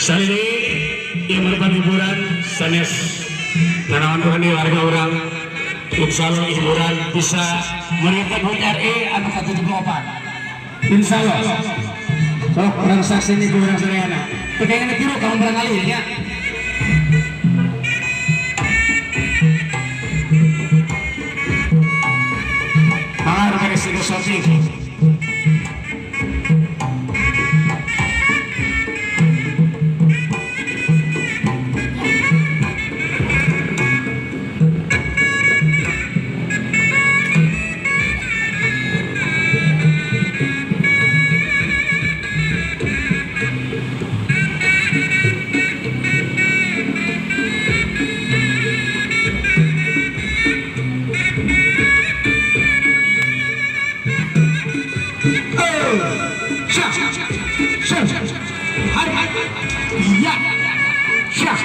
Salili ieu merupakan hiburan sanes nanaon urang di warga urang. Insya Allah hiburan bisa meriahkan HUT RI anu ka-74. Insya Allah. Sok urang saksi nih ku urang sadayana. Teu kayaknya tiru kamu barangkali ya. Mangga beres syuting. Ya, syah.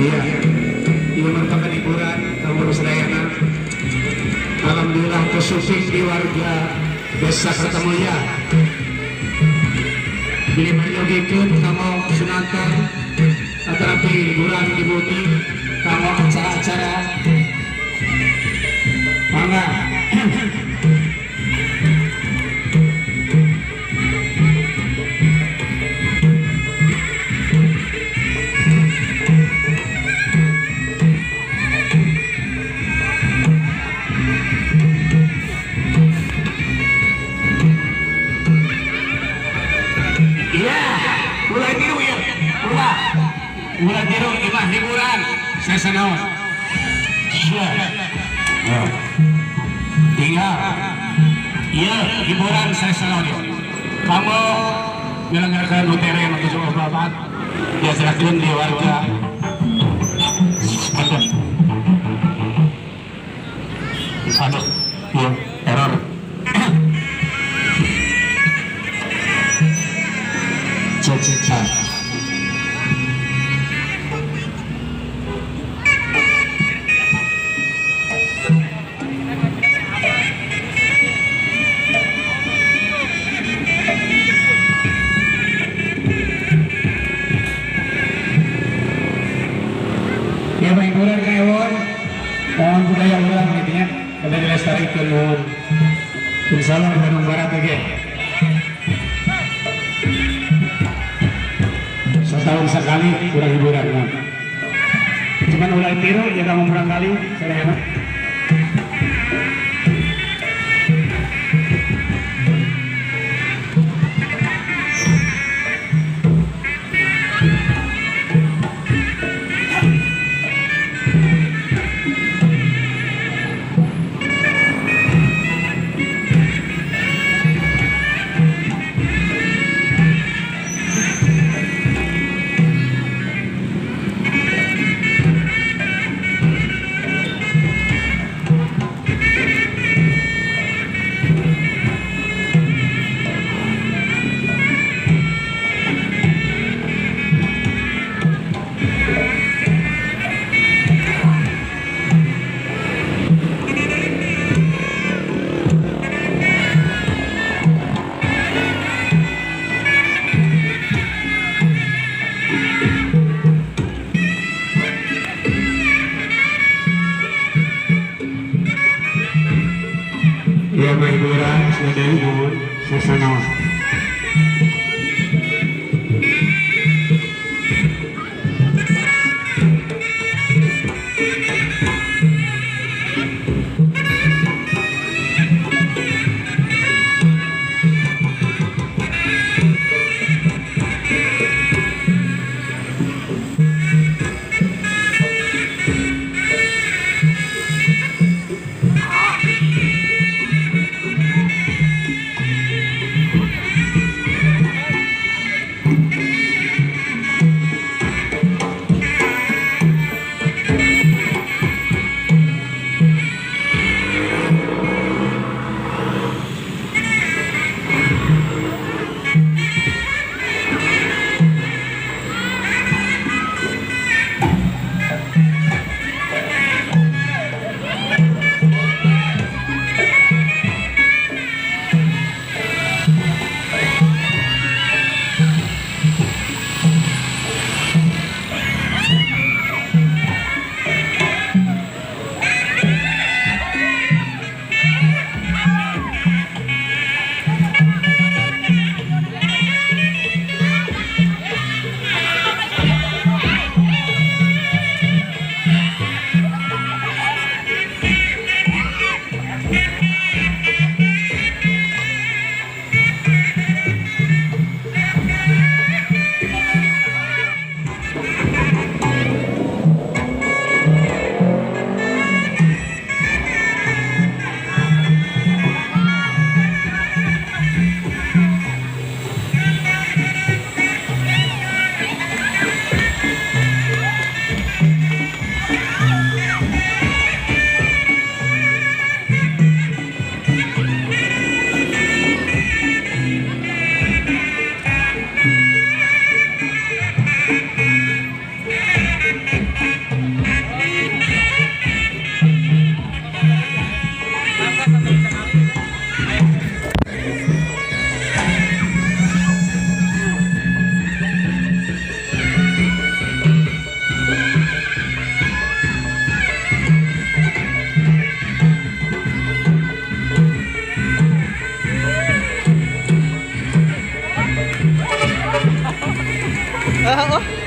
Iya, ini merupakan hiburan kamu sadayana. Alhamdulillah kesusing di warga Desa Kertamulya. Bilih meryogikeun kanggo sunatan atanapi hiburan di bumi kanggo acara-acara. Mangga. Iya, mulai tiru ya. Ulah. Ulah tiru imah hiburan. Saya sanaon. Iya. Ya. Tinggal. Iya, hiburan saya sanaon ya. Kamu menyelenggarakan HUT RI yang ke-74 diajarkan di warga. Aduh. Aduh. Iya, error. Cek cek cek. Ya, Pak, hiburan kaewon. Mohon budaya urang gitu ya. Kada dilestarikan, mohon. Insya Allah di Bandung Barat oke. Setahun sekali kurang hiburan, mohon. Cuman ulah tiru ya kamu barangkali saya enak. Ya, mah hiburan sudah mohon sasana. Oh.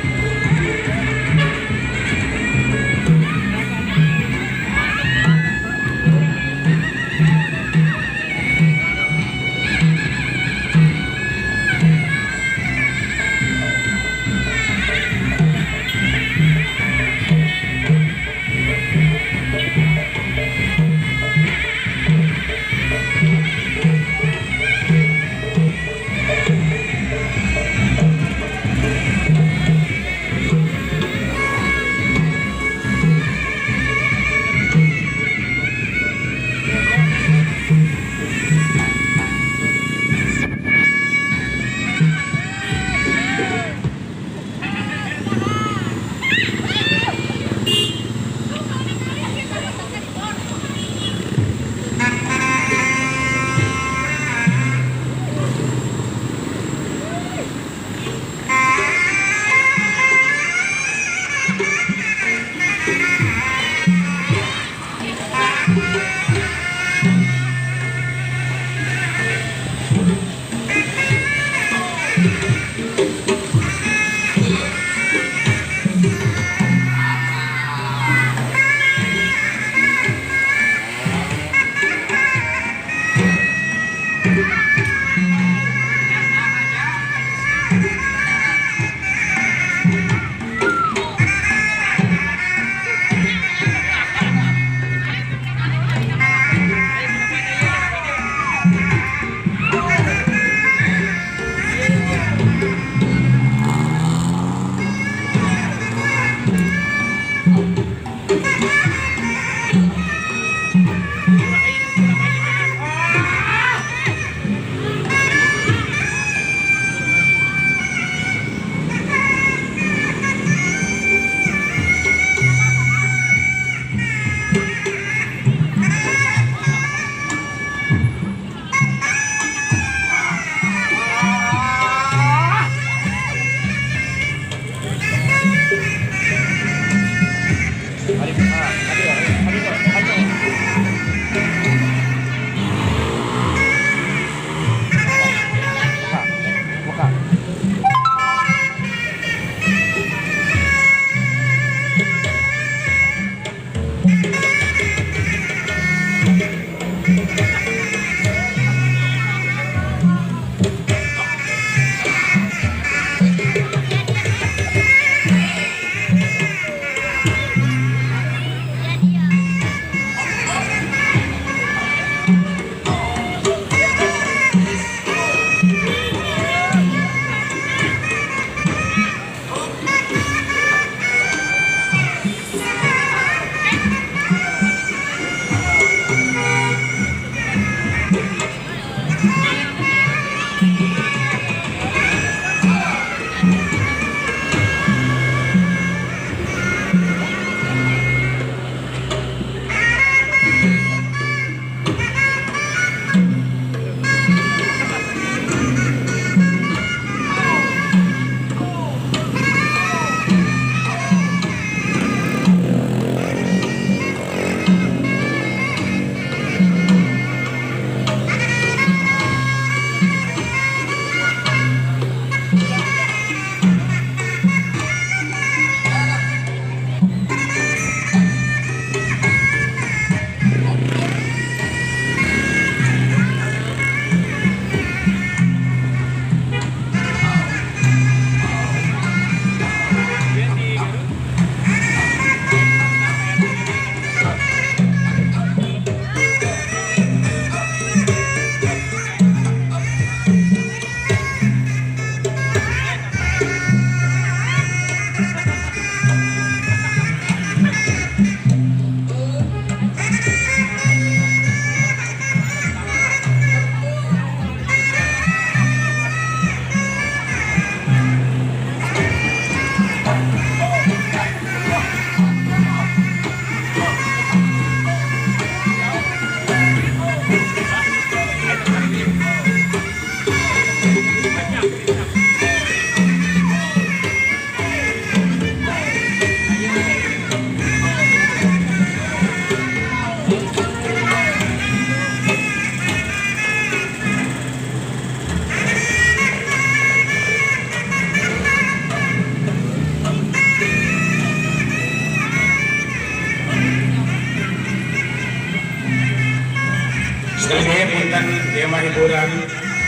Hiburan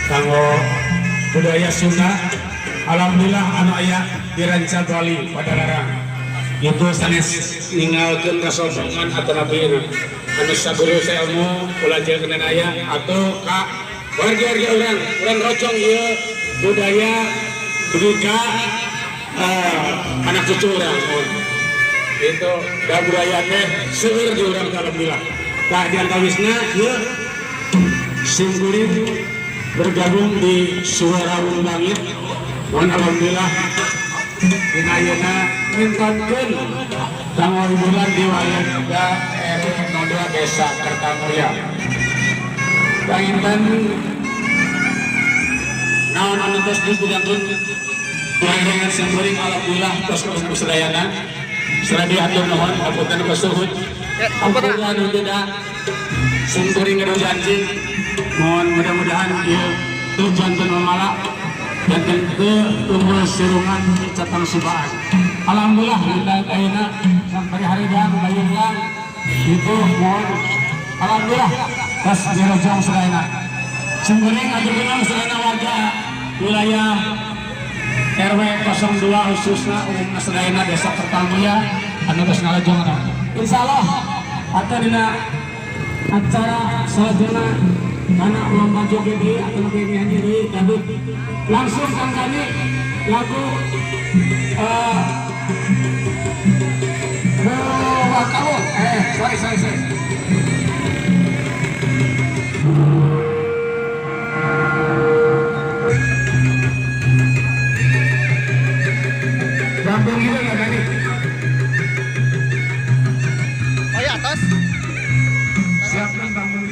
kanggo budaya Sunda. Alhamdulillah anu aya di Rancabali Padalarang itu sanes ninggalkeun kasombongan atau nabi anu saguru sailmu ulah jeung aya atau ka warga-warga urang urang rojong ieu budaya dugi ka anak cucu urang itu da budaya teh seueur di urang, alhamdulillah. Nah, di antawisna ieu simkuring bergabung di Suara Wung Langit. Mohon alhamdulillah dina ayeuna mintonkeun kanggo hiburan di warga RW 02 Desa Kertamulya. Panginten naon anu tos dipidangkeun dengan simkuring, alhamdulillah tos ketemu sadayana. Seradi atur nuhun, hapunten kasuhun. Ampun anu tidak simkuring gaduh janji. Mohon mudah-mudahan ieu teu janten mamala dan tentu tumbuh sirungan di catang subaan. Alhamdulillah kita ayeuna sampai hari dan bayung itu mohon alhamdulillah tos dirojong sadayana. Simkuring atur nuhun sadayana warga wilayah RW 02, khususnya umumna sadayana Desa Kertamulya anu tos ngalojong. Insyaallah atau dina acara selanjutnya karena lomba joget deui atau lebih nyanyi deui dangdut langsung Kang Gani lagu eh eh sorry, sorry, sorry. Gampang gitu nggak, Gani? Oh ya, atas. Siapkan bambu.